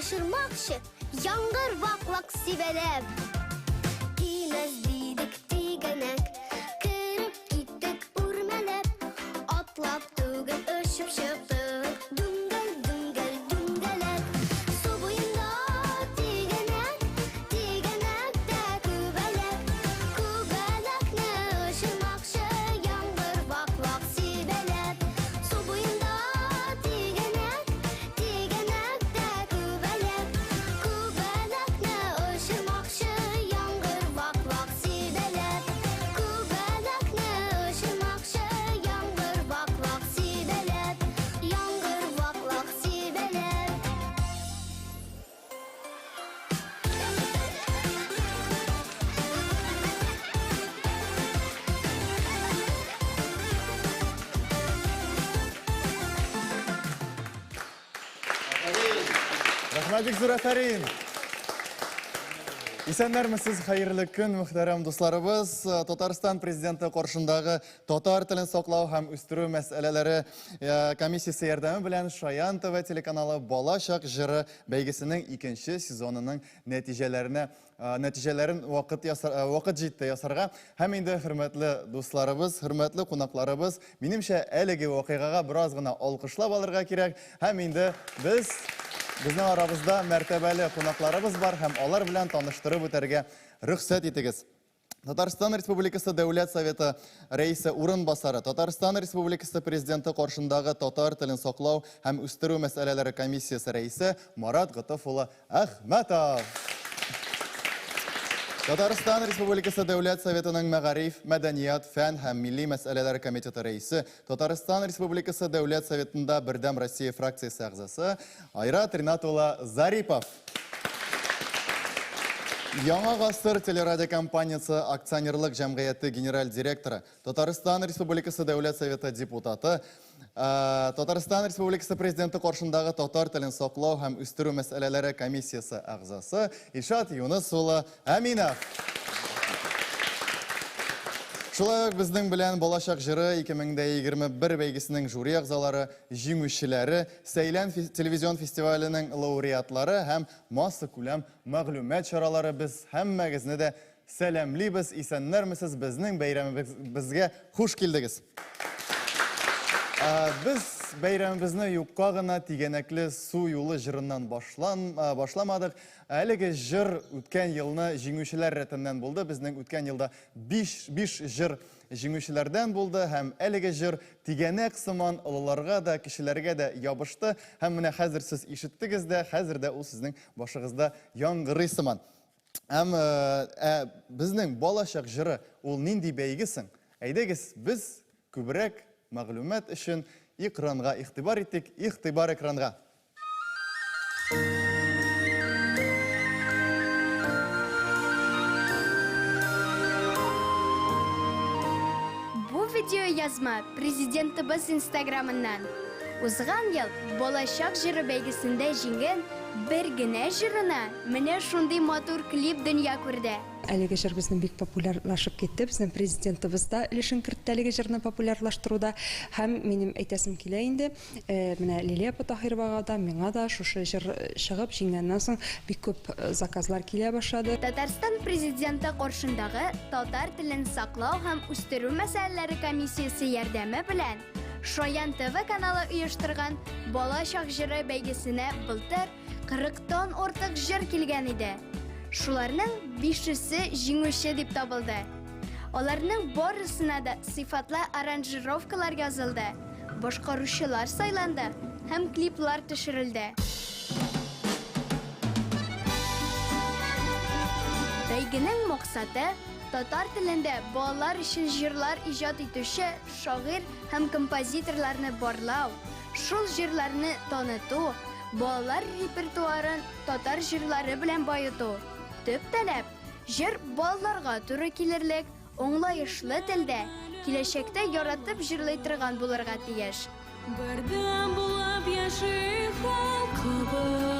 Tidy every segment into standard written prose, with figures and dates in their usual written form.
Очырмакчы, яңгыр вак-вак сибәләп. Тимәс дидек тигәнәк, кереп киттек үрмәләп. Атлап түгел очып чыктык, дүңгәл, дүңгәл, дүңгәләк. Су буенда тигәнәк, тигәнәктә күбәләк. Күбәләкне очырмакчы, яңгыр вак-вак сибәләп. Су буенда тигәнәк, тигәнәктә күбәләк. Күбәләкне очырмакчы, яңгыр вак-вак сибәләп. Күбәләкне очырмакчы, яңгыр вак-вак сибәләп. Яңгыр вак-вак сибәләп. Рәхмәт бик зур, афәрин! Исәннәрмесез, хәерле көн, мөхтәрәм дусларыбыз. Татарстан президенты каршындагы татар телен саклау һәм үстерү мәсьәләләре комиссиясе ярдәме белән Шаян ТВ телеканалы Балачак җыры бәйгесенең икенче сезонының нәтиҗәләренә нәтиҗәләрен вакыт ясар, вакыт җитте ясарга. Һәм инде хөрмәтле дусларыбыз, хөрмәтле кунакларыбыз, минемчә, әлеге вакыйгага бераз гына алкышлап алырга кирәк. Һәм инде без безнең арабызда мәртәбәле кунакларыбыз бар һәм алар белән таныштырып үтәргә рөхсәт итегез. Татарстан Республикасы Дәүләт Советы рәисе урынбасары, Татарстан Республикасы Президенты каршындагы татар телен саклау һәм үстерү мәсьәләләре комиссиясе рәисе Марат Готыф улы Әхмәтов. Татарстан Республикасы Дәүләт Советының Мәгариф, мәдәният, фән һәм милли мәсьәләләр комитеты рәисе, Татарстан Республикасы Дәүләт Советында Бердәм Россия фракциясе әгъзасы Айрат Ринат улы Зарипов. Яңа гасыр телерадиокомпаниясе акционерлык җәмгыяте генераль директоры, Татарстан Республикасы Дәүләт Советы депутаты, Татарстан Республикасы Президенты каршындагы татар телен саклау һәм үстерү мәсьәләләре комиссиясе әгъзасы Илшат Юныс улы Әминов. Шулай ук безнең белән Балачак җыры 2021 бәйгесенең жюри әгъзалары, җиңүчеләре, Сәйлән телевизион фестиваленең лауреатлары һәм массакүләм мәгълүмат чаралары без һәммәгезне дә сәламлибез, исәннәрмесез, безнең бәйрәмебезгә хуш килдегез. Без бәйрәмебезне юкка гына тигәнәкле су юлы җырыннан башламадык. Әлеге җыр үткән елны җиңүчеләр рәтеннән булды. Безнең үткән елда 5 җыр җиңүчеләрдән булды һәм әлеге җыр тигәнәк сыман олыларга да, кешеләргә дә ябышты. Һәм менә хәзер сез ишеттегез дә, хәзер дә ул сезнең башыгызда яңгырый сыман. Һәм безнең балачак җыры ул нинди бәйге соң? Әйдәгез, без күбрәк мәгълүмат өчен экранга игътибар итик, игътибар экранга! Бу видеоязма президентыбыз инстаграмыннан. Узган ел Балачак җыры бәйгесендә җиңгән бер генә җырына менә шундый матур клип дөнья күрде. Әлеге җыр безнең бик популярлашып китте. Безнең президентыбыз да өлешен кертте әлеге җырны популярлаштыруда. Һәм минем әйтәсем килә инде, менә Лилия апа Таһировага да, миңа да шушы җыр чыгып җиңгәннән соң бик күп заказлар килә башлады. Татарстан Президенты каршындагы татар телен саклау һәм үстерү мәсьәләләре комиссиясе ярдәме белән Шаян ТВ каналы оештырган Балачак җыры бәйгесенә былтыр 40-тан артык җыр килгән иде. Шуларның бишесе җиңүче дип табылды. Аларның барысына да сыйфатлы аранжировкалар язылды, башкаручылар сайланды һәм клиплар төшерелде. Бәйгенең максаты татар телендә балалар өчен җырлар иҗат итүче шагыйрь һәм композиторларны барлау, шул җырларны таныту, балалар репертуарын татар җырлары белән баету. Төп таләп, җыр балаларга туры килерлек, аңлаешлы телдә, киләчәктә яратып җырлый торган булырга тиеш. Бердәм булып яши халкыбыз,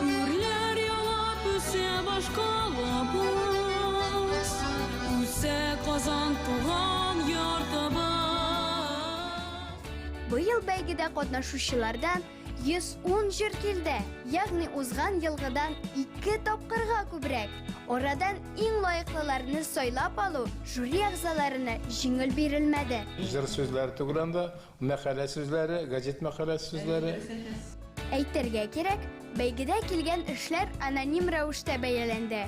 Үрләр яулап үсә башкалабыз. Үсә Казан туган йортыбыз. Быел бәйгедә катнашучылардан 110 җыр килде, ягъни узган елгыдан ике тапкырга күбрәк. Арадан иң лаеклыларны сайлап алу жюри әгъзаларына җиңел бирелмәде. Җыр сүзләре түгел анда, мәкалә сүзләре, газет мәкаләсе сүзләре. Әйтергә кирәк, бәйгедә килгән эшләр аноним рәвештә бәяләнде.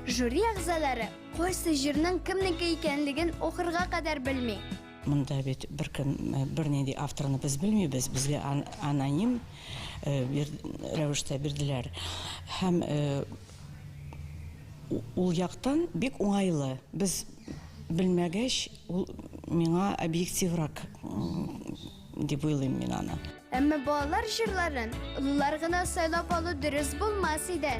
Жюри әгъзалары кайсы җырның кемнеке икәнлеген ахырга кадәр белми. Монда бит беркем, бернинди авторны без белмибез, безгә аноним рәвештә бирделәр. Һәм ул яктан бик уңайлы. Без белмәгәч, ул миңа объективрак дип уйлыйм мин аны. Әмма балалар җырларын олылар гына сайлап алу дөрес булмас иде.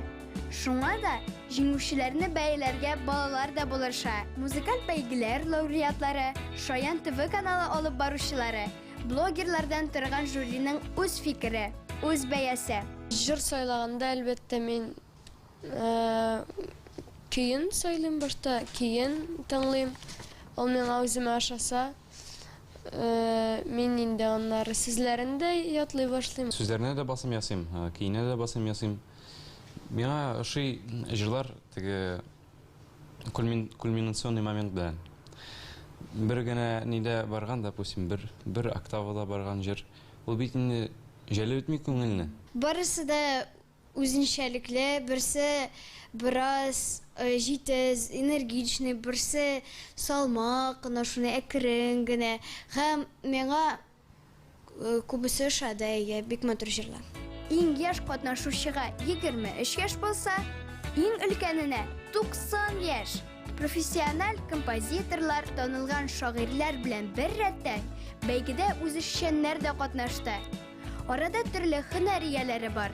Шуңа да җиңүчеләрне бәяләргә балалар да булыша. Музыкаль бәйгеләр лауреатлары, Шаян ТВ каналы алып баручылары, блогерлардан торган жюриның үз фикере, үз бәясе. Җыр сайлаганда, әлбәттә, мин көен сайлыйм башта, көен тыңлыйм. Ул миңа үземә ошаса, мин инде аннары сүзләрен дә ятлый башлыйм. Сүзләренә дә басым ясыйм, көенә дә басым ясыйм. Миңа ошый җырлар теге кульминационный момент белән. Бер генә нидә барган, допустим, бер, бер октавада барган җыр, ул бит инде җәлеп итми күңелне. Барысы да үзенчәлекле, берсе бераз җитез, энергичный, берсе салмак кына, шуны әкрен генә. Һәм миңа күбесе ошады, әйе, бик матур җырлар. Иң яшь катнашучыга 23 яшь булса, иң өлкәненә 90 яшь. Профессиональ композиторлар, танылган шагыйрьләр белән бер рәттән, бәйгедә үзешчәннәр дә катнашты. Арада төрле һөнәр ияләре бар.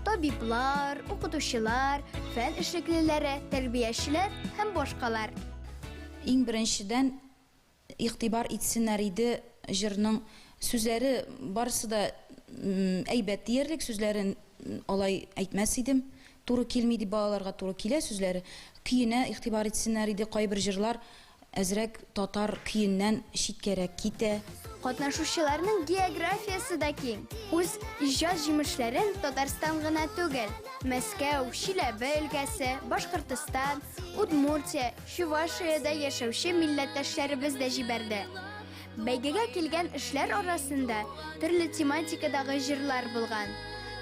Табиблар, укытучылар, фән эшлеклеләре, тәрбиячеләр һәм башкалар. Иң беренчедән, игътибар итсеннәр иде җырның сүзләре барысы да әйбәт диярлек, сүзләрен алай әйтмәс идем, туры килми дип балаларга туры килә сүзләре. Көенә игътибар итсеннәр иде, кайбер җырлар әзрәк татар көеннән читкәрәк китә. Катнашучыларның географиясе дә киң. Үз иҗат җимешләрен Татарстан гына түгел, Мәскәү, Чиләбе өлкәсе, Башкортостан, Удмуртия, Чувашиядә яшәүче милләттәшләребез дә җибәрде. Бәйгегә килгән эшләр арасында төрле тематикадагы җырлар булган.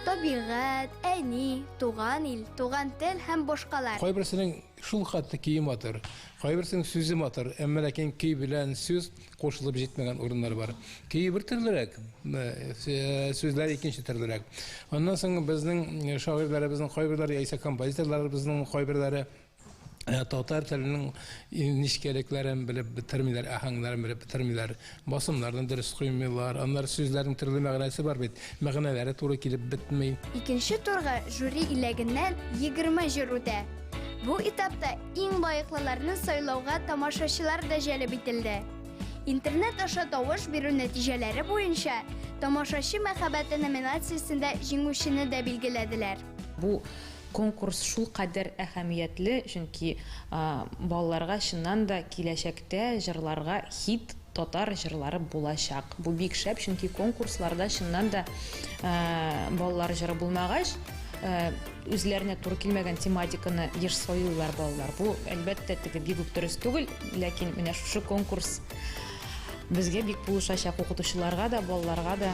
Табигать, әни, туган ил, туган тел һәм башкалар. Кайберсенең шул хәтле көе матур, кайберсенең сүзе матур, әмма ләкин көй белән сүз кушылып җитмәгән урыннар бар. Көе бер төрлерәк, сүзләре икенче төрлерәк. Аннан соң безнең шагыйрьләребезнең кайберләре яисә композиторларыбызның кайберләре татар теленең нечкәлекләрен белеп бетермиләр, аһәңнәрен белеп бетермиләр, басымнарны дөрес куймыйлар, аннары сүзләрнең төрле мәгънәсе бар бит, мәгънәләре туры килеп бетми. Икенче турга жюри иләгеннән 20 җыр үтә. Бу этапта иң лаеклыларны сайлауга тамашачылар да җәлеп ителде. Интернет аша тавыш бирү нәтиҗәләре буенча Тамашачы мәхәббәте номинациясендә җиңүчене дә билгеләделәр. Бу конкурс шулкадәр әһәмиятле, чөнки балаларга чыннан да киләчәктә җырларга хит татар җырлары булачак. Бу бик шәп, чөнки конкурсларда чыннан да балалар җыры булмагач, үзләренә туры килмәгән тематиканы еш сайлыйлар балалар. Бу, әлбәттә, теге бик үк дөрес түгел, ләкин менә шушы конкурс безгә бик булышачак, укытучыларга да, балаларга да.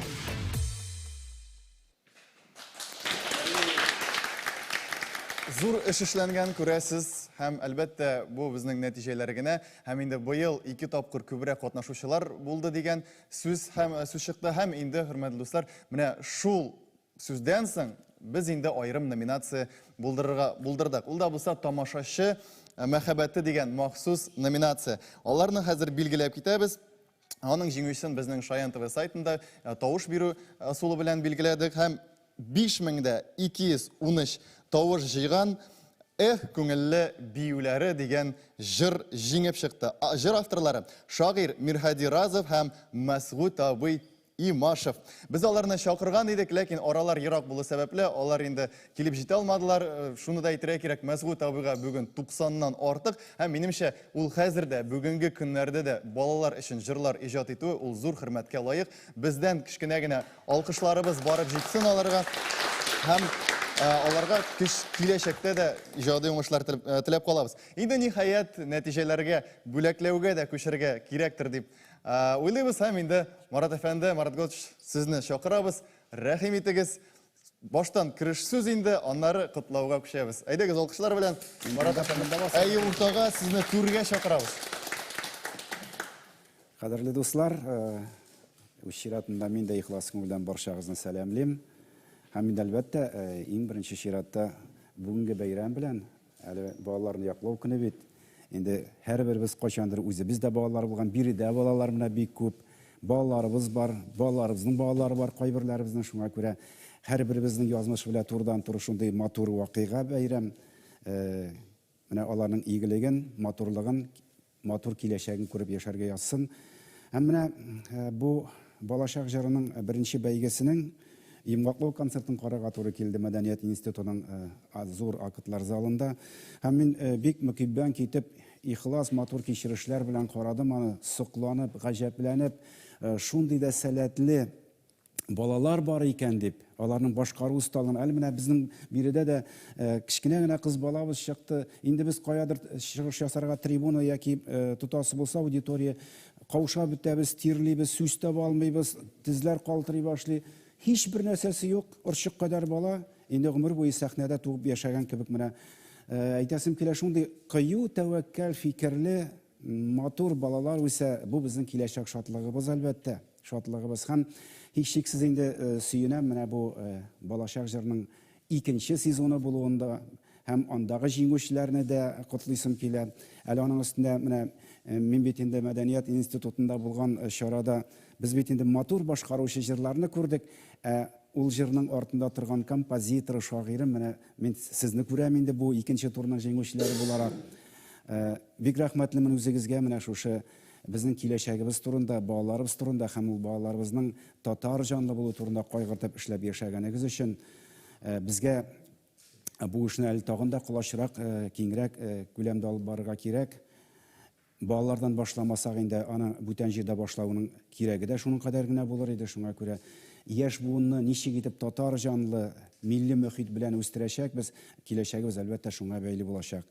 Зур эш эшләнгән, күрәсез, һәм, әлбәттә, бу безнең нәтиҗәләр генә. Һәм инде быел ике тапкыр күбрәк катнашучылар булды дигән сүз һәм сүз чыкты. Һәм инде, хөрмәтле дуслар, менә шул сүздән соң без инде аерым номинация булдырырга булдырдык. Ул да булса тамашачы мәхәббәте дигән махсус номинация. Аларны хәзер билгеләп китәбез. Аның җиңүчесен безнең Шаян ТВ сайтында тавыш бирү ысулы белән билгеләдек һәм 5213 тавыш җыйган Эх, күңелле биюләре дигән җыр җиңеп чыкты. Җыр авторлары шагыйрь Мирһади Разов һәм Мәсгут абый Имашев. Без аларны чакырган идек, ләкин аралар ерак булу сәбәпле, алар инде килеп җитә алмадылар. Шуны да әйтергә кирәк, Мәсгут абыйга бүген 90-нан артык һәм минемчә, ул хәзер дә, бүгенге көннәрдә дә балалар өчен җырлар иҗат итүе ул зур хөрмәткә лаек. Бездән кечкенә генә алкышларыбыз барып җитсен аларга һәм аларга көч киләчәктә дә иҗади уңышлар теләп калабыз. Инде ниһаять нәтиҗәләргә, бүләкләүгә дә күчәргә кирәктер дип уйлыйбыз һәм инде Марат әфәнде, Марат Готович, сезне чакырабыз. Рәхим итегез. Баштан кереш сүз инде, аннары котлауга күчәбез. Әйдәгез, алкышлар белән Марат әфәнде. Әйе, уртага сезне түргә чакырабыз. Кадерле дуслар, үз чиратымда мин дә ихлас күңелдән барчагызны сәламлим. Һәм инде, әлбәттә, иң беренче чиратта бүгенге бәйрәм белән, әле балаларны яклау көне бит. Инде һәрберебез кайчандыр үзебез дә балалар булган, биредә балалар менә бик күп. Балаларыбыз бар, балаларыбызның балалары бар кайберләребезнең, шуңа күрә һәрберебезнең язмышы белән турыдан-туры шундый матур вакыйга бәйрәм. Менә аларның игелеген, матурлыгын, матур киләчәген күреп яшәргә язсын. Һәм менә бу Балачак җырының беренче бәйгесенең йомгаклау концертын карарга туры килде Мәдәният институтының зур актлар залында. Һәм мин бик мөкиббән китеп, ихлас матур кичерешләр белән карадым аны, сокланып, гаҗәпләнеп, шундый да сәләтле балалар бар икән дип, аларның башкару осталыгын. Әле менә безнең биредә дә кечкенә генә кыз балабыз чыкты. Инде без каядыр чыгыш ясарга трибуна яки тотасы булса аудитория, каушап бетәбез, тирлибез, сүз таба алмыйбыз, тезләр калтырый башлый. Һичбер нәрсәсе юк, орчык кадәр бала, инде гомер буе сәхнәдә туып яшәгән кебек менә. Әйтәсем килә, шундый кыю, тәвәккәл, фикерле, матур балалар үсә. Бу безнең киләчәк шатлыгыбыз, әлбәттә, шатлыгыбыз. Һәм һичшиксез инде сөенәм менә бу Балачак җырының икенче сезоны булуында һәм андагы җиңүчеләрне дә котлыйсым килә. Әле аның өстендә менә мин бит инде Мәдәният институтында булган чарада без бит инде матур башкаручы җырларны күрдек, ә ул җырның артында торган композиторы, шагыйре менә мин сезне күрәм инде бу икенче турның җиңүчеләре буларак. Бик рәхмәтлемен үзегезгә менә шушы безнең киләчәгебез турында, балаларыбыз турында һәм ул балаларыбызның татар җанлы булу турында кайгыртып эшләп яшәгәнегез өчен. Безгә бу эшне әле тагын да колачрак, киңрәк күләмдә алып барырга кирәк. Балалардан башламасак инде аны бүтән җирдә башлауның кирәге дә шуның кадәр генә булыр иде. Шуңа күрә яшь буынны ничек итеп татар җанлы, милли мөхит белән үстерәчәкбез, киләчәгебез әлбәттә шуңа бәйле булачак.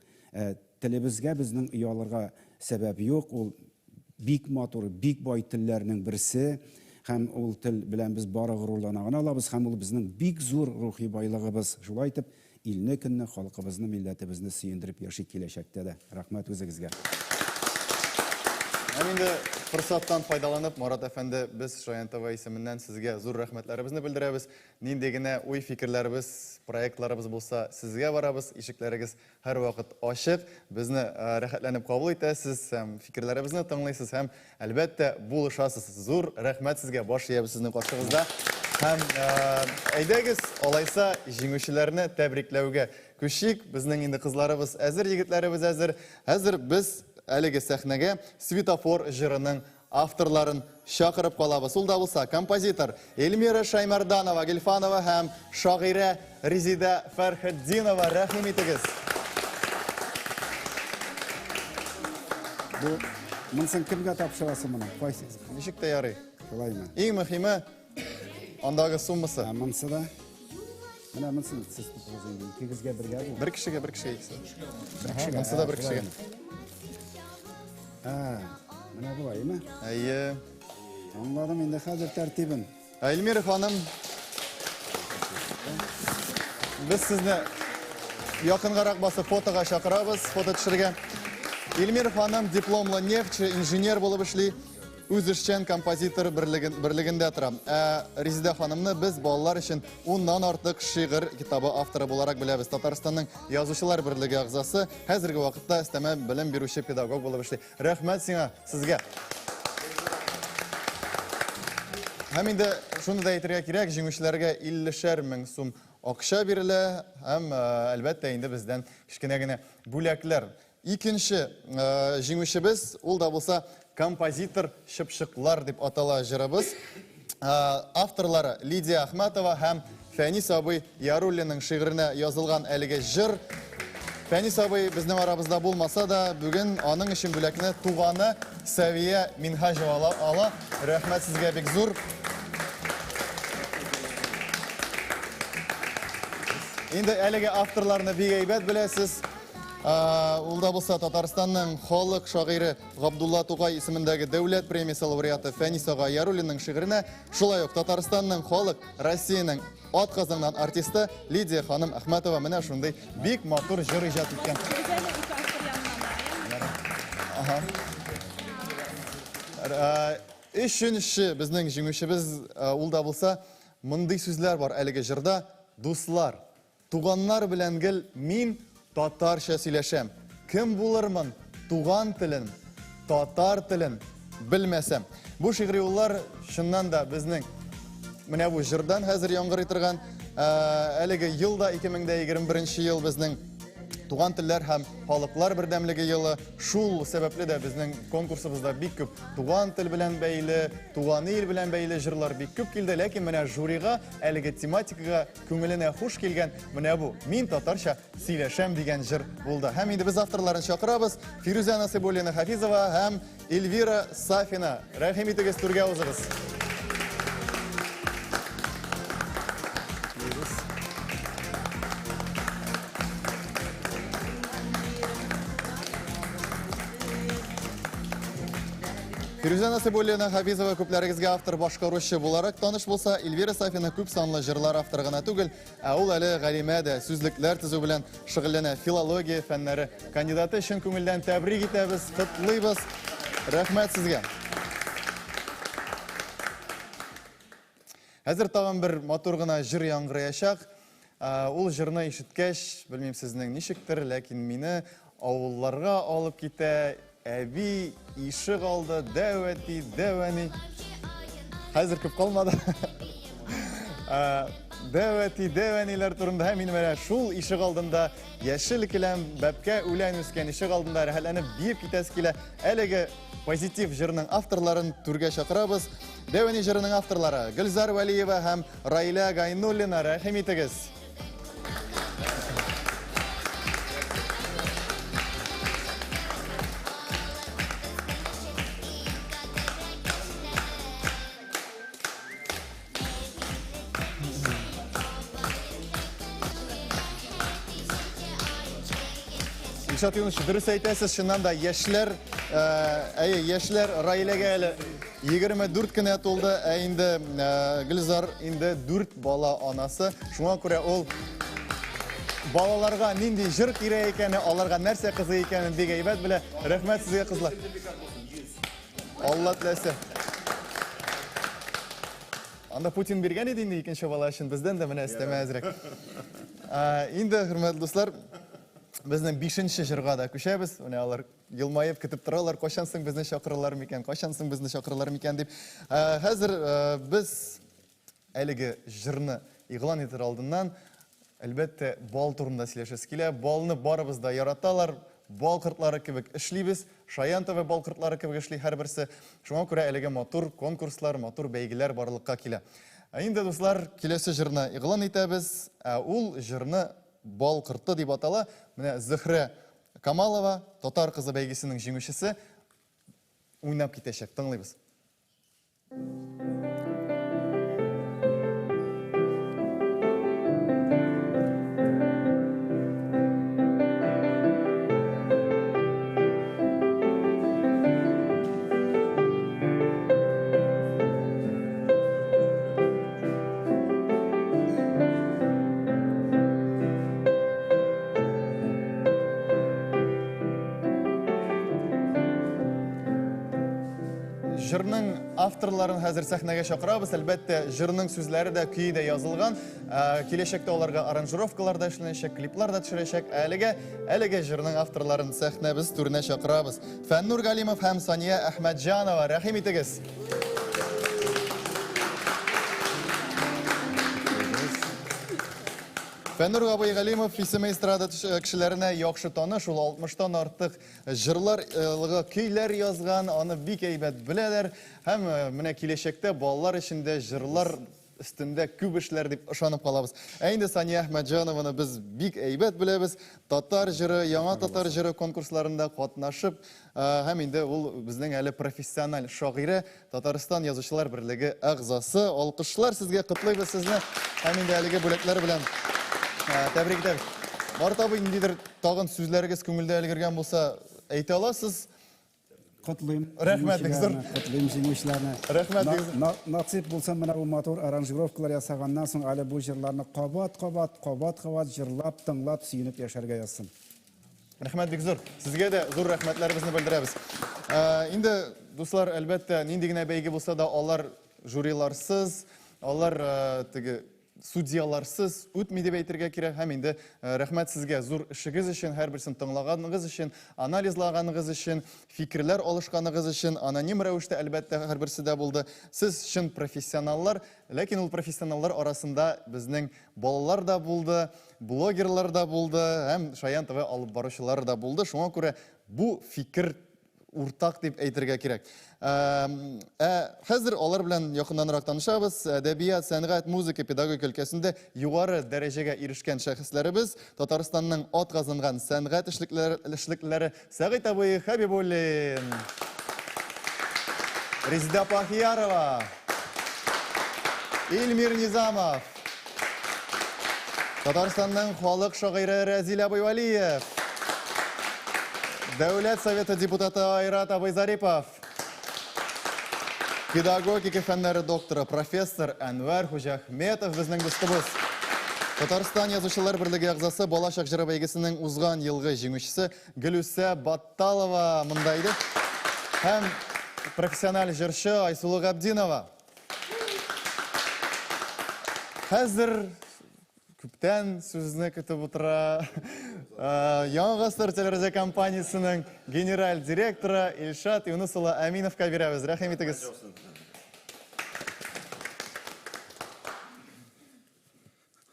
Телебезгә безнең оялырга сәбәп юк, ул бик матур, бик бай телләрнең берсе, һәм ул тел белән без бары горурлана гына алабыз, һәм ул безнең бик зур рухи байлыгыбыз. Шулай итеп, илне, көнне, халкыбызны, милләтебезне сөендереп яшик киләчәктә дә. Рәхмәт үзегезгә. Һәм инде форсаттан файдаланып, Марат әфәнде, без Шаян ТВ исеменнән сезгә зур рәхмәтләребезне белдерәбез. Нинди генә уй-фикерләребез, проектларыбыз булса, сезгә барабыз, ишекләрегез һәрвакыт ачык, безне рәхәтләнеп кабул итәсез һәм фикерләребезне тыңлыйсыз һәм, әлбәттә, булышасыз. Зур рәхмәт сезгә, баш иябез сезнең каршыгызда. Һәм әйдәгез, алайса, җиңүчеләрне тәбрикләүгә күчик. Безнең инде кызларыбыз әзер, егетләребез әзер. Хәзер без әлеге сәхнәгә Светофор җырының авторларын чакырып калабыз. Ул да булса композитор Эльмира Шаймарданова, Гильфанова һәм шагыйрә Резида Фәрхетдинова. Рәхим итегез. Бу монысын кемгә тапшырасың моны? Кайсы? Ничек тә ярый. Шулаймы? Иң мөһиме андагы суммасы. Ә монысы да? Менә монысын сез тотыгыз инде. Икегезгә бергә бу. Бер кешегә, бер кешегә икесе. Бер кешегә. Монысы да бер кешегә. Ә, менә болаймы? Әйе. Аңладым инде хәзер тәртибен. Эльмира ханым, без сезне якынгарак басып фотога чакырабыз, фото төшерергә. Эльмира ханым дипломлы нефтьче, инженер булып эшли. Үзешчән композитор берлегендә тора. Ә Резеда ханымны без балалар өчен уннан артык шигырь китабы авторы буларак беләбез. Татарстанның Язучылар берлеге әгъзасы, хәзерге вакытта өстәмә белем бирүче педагог булып эшли. Рәхмәт сиңа, сезгә. Һәм инде шуны да әйтергә кирәк, җиңүчеләргә 50 мең сум акча бирелә һәм, әлбәттә, инде бездән кечкенә генә бүләкләр. Икенче җиңүчебез, ул да булса композитор Чыпчыклар дип атала җырыбыз. Авторлары Лидия Әхмәтова һәм Фәнис абый Яруллинның шигыренә язылган әлеге җыр. Фәнис абый безнең арабызда булмаса да, бүген аның өчен бүләкне туганы Сәвия Минһаҗева ала. Рәхмәт сезгә бик зур. Инде әлеге авторларны бик әйбәт беләсез. Ул да булса Татарстанның халык шагыйре Габдулла Тукай исемендәге дәүләт премиясе лауреаты Фәнис ага Яруллинның шигыренә, шулай ук Татарстанның халык, Россиянең атказанган артисты Лидия ханым Әхмәтова менә шундый бик матур җыр иҗат иткән. Өченче безнең җиңүчебез ул да булса, мондый сүзләр бар әлеге җырда: дуслар, Туганнар белән гел мин татарча сөйләшәм. Кем булырмын, туган телен, татар телен белмәсәм. Бу шигъри юллар чыннан да безнең менә бу җырдан хәзер яңгырый торган әлеге ел да 2021 ел безнең туган телләр һәм халыклар бердәмлеге елы. Шул сәбәпле дә безнең конкурсыбызда бик күп туган тел белән бәйле, туган ил белән бәйле җырлар бик күп килде. Ләкин менә жюрига әлеге тематикага Күңеленә хуш килгән менә бу Мин татарча сөйләшәм дигән җыр булды. Һәм инде без авторларын чакырабыз. Фирүзә Насыйбуллина Хафизова һәм Эльвира Сафина. Рәхим итегез, түргә узыгыз. Фирүзә Насыйбуллина Хафизова күпләрегезгә автор башкаручы буларак таныш булса, Эльвира Сафина күп санлы җырлар авторы гына түгел, ә ул әле галимә дә, сүзлекләр төзү белән шөгыльләнә, филология фәннәре кандидаты. Чын күңелдән тәбрик итәбез, котлыйбыз. Рәхмәт сезгә. Хәзер тагын бер матур гына җыр яңгыраячак. Ул җырны ишеткәч, белмим сезнең ничектер, ләкин мине авылларга алып китә. Әби ишек алды, дәү әти, дәү әни. Хәзер күп калмады. Дәү әти, дәү әниләр турында һәм мин менә шул ишек алдында яшел келәм, бәбкә үлән үскән ишек алдында рәхәтләнеп биеп китәсе килә. Әлеге позитив җырның авторларын түргә чакырабыз. Дәү әни җырының авторлары Гөлзар Вәлиева һәм Раилә Гайнуллина. Рәхим итегез. Илшат Юнусович, дөрес әйтәсез, чыннан да яшьләр, э, әйе, яшьләр Раиләгә әле 24 кенә тулды, ә инде э, Гөлзар инде 4 бала анасы. Шуңа күрә ул балаларга нинди җыр кирәк икәне, аларга нәрсә кызык икәнен бик әйбәт белә. Рәхмәт сезгә, кызлар. Алла теләсә. Анда Путин биргән иде инде икенче бала өчен, бездән дә менә өстәмә әзрәк. Инде, хөрмәтле дуслар, безнең бишенче җырга да күчәбез. Менә алар елмаеп көтеп торалар, кайчан соң безне чакырырлар микән, кайчан соң безне чакырырлар микән дип. Хәзер без әлеге җырны игълан итер алдыннан, әлбәттә, бал турында сөйләшәсе килә. Балны барыбыз да яраталар, бал кортлары кебек эшлибез. Шаян ТВ бал кортлары кебек эшли һәрберсе. Шуңа күрә әлеге матур конкурслар, матур бәйгеләр барлыкка килә. Ә инде, дуслар, киләсе җырны игълан итәбез. Ә ул җырны Бал корты дип атала. Менә Зөһрә Камалова, Татар кызы бәйгесенең җиңүчесе, уйнап китәчәк. Тыңлыйбыз. Җырның авторларын хәзер сәхнәгә чакырабыз. Әлбәттә, җырның сүзләре дә, көе дә язылган. Киләчәктә аларга аранжировкалар да эшләнәчәк, клиплар да төшерәчәк. Әлегә, әлеге җырның авторларын сәхнәбез түренә чакырабыз. Фәннур Галимов һәм Сания Әхмәтҗанова, рәхим итегез. Фәннур абый Галимов исеме эстрада кешеләренә яхшы таныш, ул 60-тан артык җырлар, көйләр язган, аны бик әйбәт беләләр. Һәм менә киләчәктә балалар өчен дә җырлар өстендә күп эшләр дип ышанып калабыз. Ә инде Сания Әхмәтҗанованы без бик әйбәт беләбез. Татар җыры, яңа татар җыры конкурсларында катнашып, һәм инде ул безнең әле профессиональ шагыйрә, Татарстан Язучылар берлеге әгъзасы. Алкышлар сезгә, котлыйбыз сезне. Һәм инде әлеге бүләкләр белән тәбрик итәбез. Марат абый, ниндидер тагын сүзләрегез күңелдә өлгергән булса, әйтә аласыз. Котлыйм. Рәхмәт бик зур. Котлыйм җиңүчеләрне. Рәхмәт бик зур. Насыйп булса, менә бу матур аранжировкалар ясаганнан соң әле бу җырларны кабат-кабат, кабат-кабат җырлап, тыңлап, сөенеп яшәргә язсын. Рәхмәт бик зур. Сезгә дә зур рәхмәтләребезне белдерәбез. Инде, дуслар, әлбәттә, нинди генә бәйге булса да, алар жюриларсыз, алар теге судьяларсыз үтми дип әйтергә кирәк. Һәм инде рәхмәт сезгә зур эшегез өчен, һәрберсен тыңлаганыгыз өчен, анализлаганыгыз өчен, фикерләр алышканыгыз өчен, аноним рәвештә, әлбәттә, һәрберсе дә булды. Сез чын профессионаллар, ләкин ул профессионаллар арасында безнең балалар да булды, блогерлар да булды һәм Шаян ТВ алып баручылар да булды. Шуңа күрә бу фикер уртак дип әйтергә кирәк. Ә хәзер алар белән якыннанрак танышабыз. Әдәбият, сәнгать, музыка, педагогика өлкәсендә югары дәрәҗәгә ирешкән шәхесләребез, Татарстанның атказанган сәнгать эшлеклеләре Сәгыйть абый Хәбибуллин, Резеда апа Ахиярова, Илмир Низамов, Татарстанның халык шагыйре Рәзил абый Вәлиев, Дәүләт Советы депутаты Айрат абый Зарипов, педагогика фәннәре докторы, профессор Әнвәр Хуҗахметов безнең дустыбыз. Татарстан Язучылар берлеге әгъзасы, Балачак җыры бәйгесенең узган елгы җиңүчесе Гөлүсә Батталова монда иде. Һәм профессиональ җырчы Айсулу Габдинова. Хәзер күптән сүзне көтеп утыра. Яңа гасыр телерадиокомпаниясенең генераль директоры Илшат Юныс улы Әминовка бирәбез. Рәхим итегез.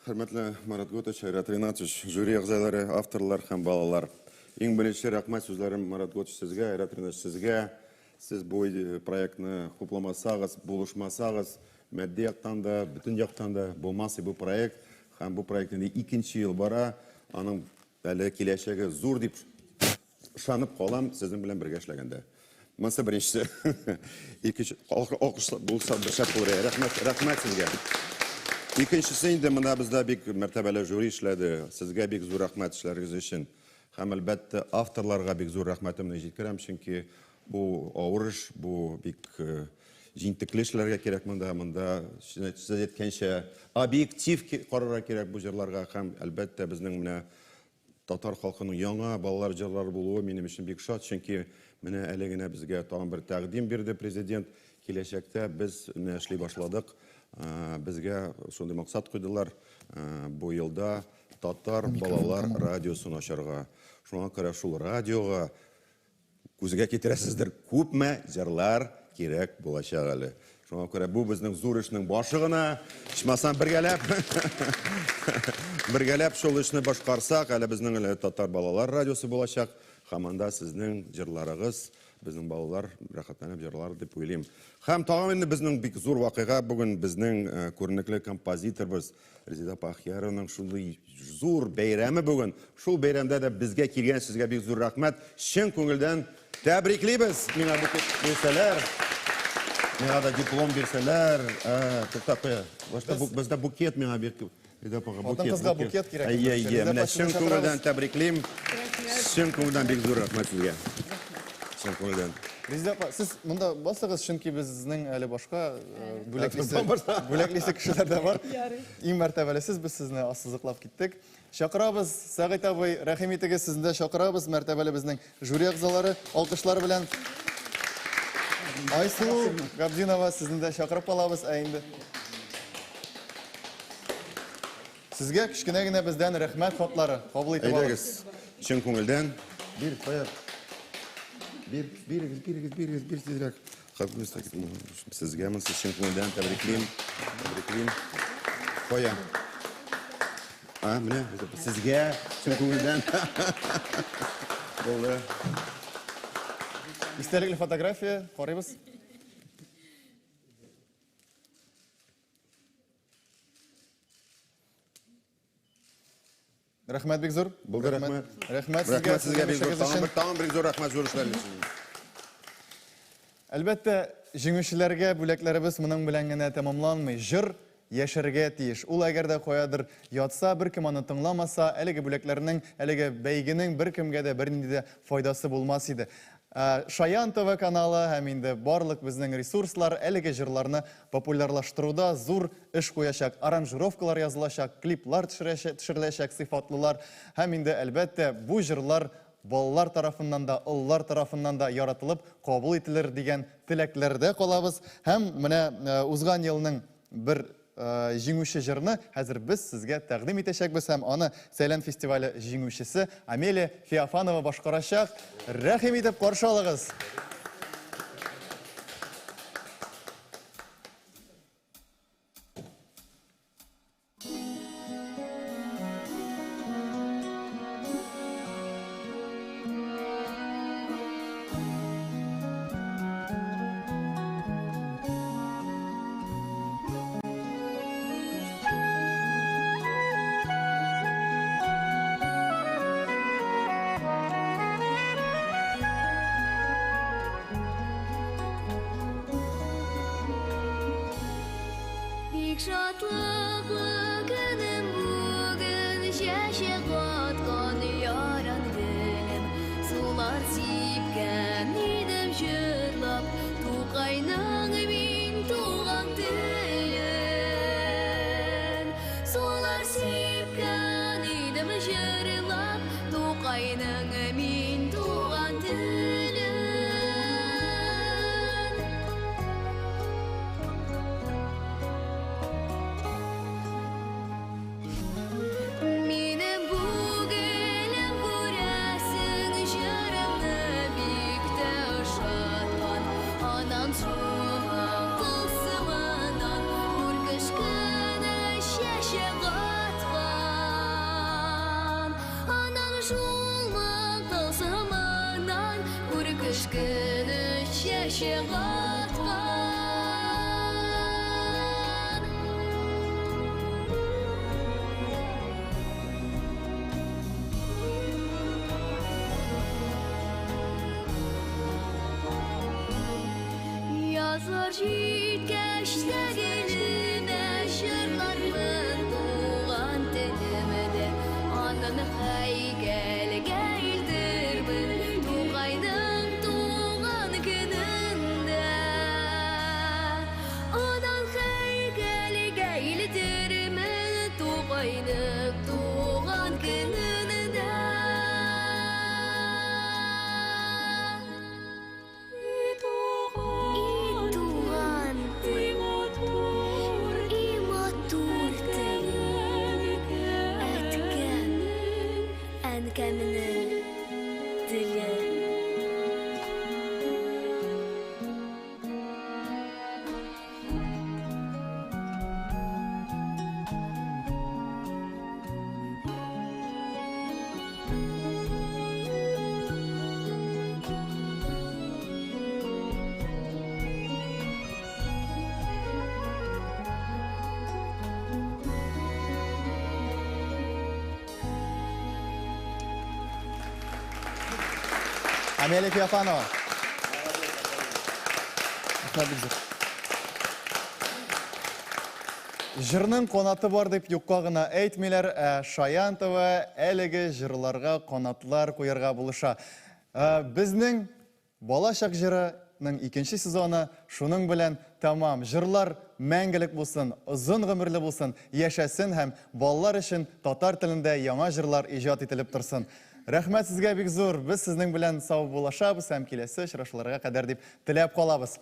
Хөрмәтле Марат Готович, Айрат Ринатович, жюри әгъзалары, авторлар һәм балалар. Иң беренче рәхмәт сүзләрем Марат Готович сезгә, Айрат Ринатович сезгә. Сез бу проектны хупламасагыз, булышмасагыз, матди яктан да, бөтен яктан да булмас бу проект. Һәм бу проект инде икенче ел бара. Аның әле киләчәге зур дип ышанып калам сезнең белән бергә эшләгәндә. Монысы беренчесе. Икенче, алкыш булса бер шәп булыр. Рәхмәт, рәхмәт сезгә. Икенчесе инде монда бездә бик мәртәбәле жюри эшләде. Сезгә бик зур рәхмәт эшләрегез өчен. Һәм әлбәттә авторларга бик зур рәхмәтемне җиткерәм, чөнки бу авыр эш, бу бик җентекле эшләргә кирәк монда. Монда сез әйткәнчә объектив карарга кирәк бу җырларга һәм әлбәттә безнең менә Татар халкының яңа балалар җырлары булуы минем өчен бик шат, чөнки менә әле генә безгә тагын бер тәкъдим бирде президент. Киләчәктә без менә эшли башладык. Безгә шундый максат куйдылар, бу елда татар балалар радиосын ачарга. Шуңа күрә шул радиога Күзгә китерәсездер, күпме җырлар кирәк булачак әле. Шуңа күрә бу безнең зур эшнең башы гына. Ичмасам бергәләп бергәләп шул эшне башкарсак, әле безнең әле татар балалар радиосы булачак. Һәм анда сезнең җырларыгыз, безнең балалар рәхәтләнеп җырлар дип уйлыйм. Һәм тагын инде безнең бик зур вакыйга бүген безнең күренекле композиторыбыз Резеда апа Ахиярованың шундый зур бәйрәме бүген. Шул бәйрәмдә дә безгә килгән сезгә бик зур рәхмәт. Чын күңелдән тәбриклибез. Миңа букет бирсәләр, миңа да диплом бирсәләр. Тукта, куя. Башта бездә букет миңа бир. Резеда апага букет. Хатын-кызга букет кирәк. Әйе, әйе. Менә чын күңелдән тәбриклим. Чын күңелдән бик зур рәхмәт сезгә. Чын күңелдән. Резеда апа, сез монда басыгыз, чөнки безнең әле башка бүләклисе, бүләклисе кешеләр дә бар. Иң мәртәбәле сез, без сезне ассызыклап киттек. Чакырабыз, Сәгыйть абый, рәхим итегез, сезне дә чакырабыз, мәртәбәле безнең жюри әгъзалары, алкышлар белән. Айсылу Габдинова, сезне дә чакырып калабыз, ә инде. Сезгә кечкенә генә бездән рәхмәт хатлары кабул итеп алыгыз. Әйдәгез, чын күңелдән. Бир, кая. Бир, бирегез, бирегез, бирегез, бир тизрәк. Сезгә монысы чын күңелдән тәбриклим. Тәбриклим. Кая. А, менә сезгә чын күңелдән. Булды. Истәлекле фотография, карыйбыз. Рәхмәт бик зур. Булды, рәхмәт. Рәхмәт сезгә. Рәхмәт сезгә бик зур. сезнең эшегез Тагын өчен. бер, тагын бер зур рәхмәт зур эшләрегез өчен. Әлбәттә, җиңүчеләргә бүләкләребез моның белән генә тәмамланмый. Җыр яшәргә тиеш. Ул әгәр дә каядыр ятса, беркем аны тыңламаса, әлеге бүләкләрнең, әлеге бәйгенең беркемгә дә бернинди дә файдасы булмас иде. Шаян ТВ каналы һәм инде барлык безнең ресурслар әлеге җырларны популярлаштыруда зур эш куячак. Аранжировкалар язылачак, клиплар төшереләчәк, сыйфатлылар һәм инде әлбәттә бу җырлар балалар тарафыннан да, олылар тарафыннан да яратылып кабул ителер дигән теләкләрдә калабыз. Һәм менә узган елның бер җиңүче җырны хәзер без сезгә тәкъдим итәчәкбез һәм аны Сәйлән фестивале җиңүчесе Амелия Феофанова башкарачак. Рәхим итеп каршы алыгыз. Бик шатлыклы көнем бүген, чәчәк аткан яран гөлем. Сулар сипкән идем җырлап, Тукайның мин туган телен. Сулар сипкән идем җырлап, Тукайның мин туган телен. Минем бу гөлем күрәсең, җырымны бик тә ошаткан. Анан шуңа тылсымыннан күркеш кенә чәчәк аткан. Анан шуңа тылсымыннан күркеш кенә чәчәк аткан. Язлар җиткәч тә гөлемә җырлармын туган телемдә. Аннан һәйкәлгә илтермен Тукайның туган көнендә. Аннан һәйкәлгә илтермен Тукайның туган көнендә. И туган, и матур тел, әткәм, әнкәмнең теле. Амелия Феофанова. Рәхмәт бик зур. Җырның канаты бар дип юкка гына әйтмиләр, ә Шаян ТВ әлеге җырларга канатлар куярга булыша. Безнең Балачак җырының икенче сезоны шуның белән тәмам. Җырлар мәңгелек булсын, озын гомерле булсын, яшәсен һәм балалар өчен татар телендә яңа җырлар иҗат ителеп торсын. Рәхмәт сезгә бик зур. Без сезнең белән саубуллашабыз һәм киләсе очрашуларга кадәр дип теләп калабыз.